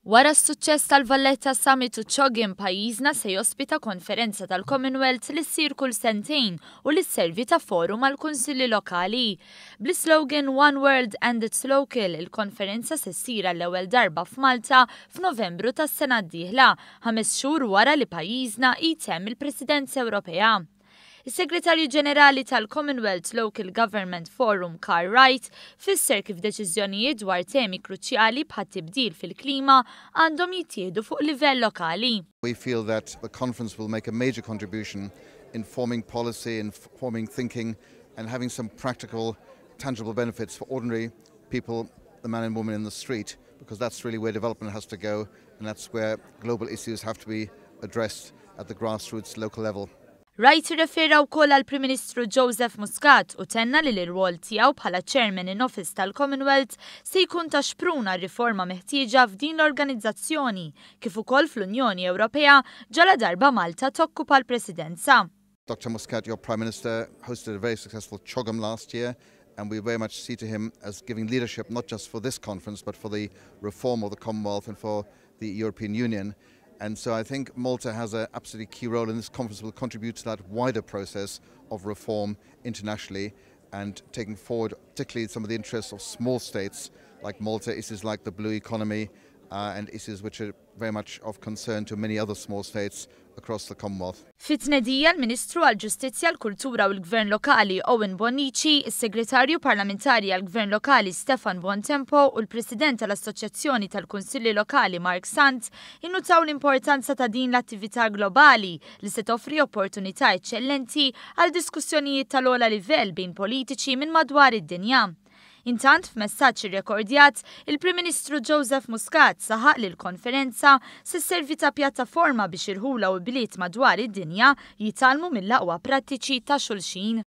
Wara s-suċċess tal-Valletta Summit u CHOGM, pajjiżna se jospita konferenza tal-Commonwealth li ssir kull sentejn u li sservi ta' forum għall-kunsilli lokali. Bl-islogan "One World and It's Local", il-konferenza se ssir għall-ewwel darba f'Malta f'Novembru tas-sena d-dieħla, 5 xhur wara li pajjiżna jtemm il-Presidenza Ewropea. Is-Segretarju Ġenerali tal-Commonwealth Local Government Forum, Carl Wright, fisser kif deċiżjonijiet dwar temi kruċjali bħat-tibdil fil-klima għandhom jittieħdu fuq livell lokali. We feel that the conference will make a major contribution in forming policy, in forming thinking and having some practical, tangible benefits for ordinary people, the man and woman in the street, because that's really where development has to go and that's where global issues have to be addressed at the grassroots local level. Wright irrefera wkoll għall-Prim Ministru Joseph Muscat u tenna li l-irwol tiegħu bħala Chairman in Office tal-Commonwealth se jkun ta' xprun għar-riforma meħtieġa f'din l-organizzazzjoni kif ukoll fl-Unjoni Ewropea ġala darba Malta tokkupa l-Presidenza. Dr. Muscat, your Prime Minister, hosted a very successful CHOGM last year, and we very much see to him as giving leadership not just for this conference, but for the reform of the Commonwealth and for the European Union. And so I think Malta has an absolutely key role, and this conference will contribute to that wider process of reform internationally and taking forward particularly some of the interests of small states like Malta, issues like the blue economy and issues which are very much of concern to many other small states across the Commonwealth. Fit-tnedija, l-Ministru għall-Ġustizzja, l-Kultura u l-Gvern Lokali Owen Bonnici, is-Segretarju Parlamentari għall-Gvern Lokali Stefan Buontempo u l-President tal-Assoċjazzjoni tal-Kunsilli Lokali Mark Sant innutaw l-importanza ta' din l-attività globali li se toffri opportunità eċċellenti għal diskussjonijiet tal-ogħla livell bejn politiċi minn madwar id-dinja. Intant, f'messaġġ irrekordjat, il-Prim Ministru Joseph Muscat saħaq li l-konferenza se sservi ta' pjattaforma biex irħula u bliet madwar id-dinja jitgħallmu mill-aqwa prattiċi ta' xulxin.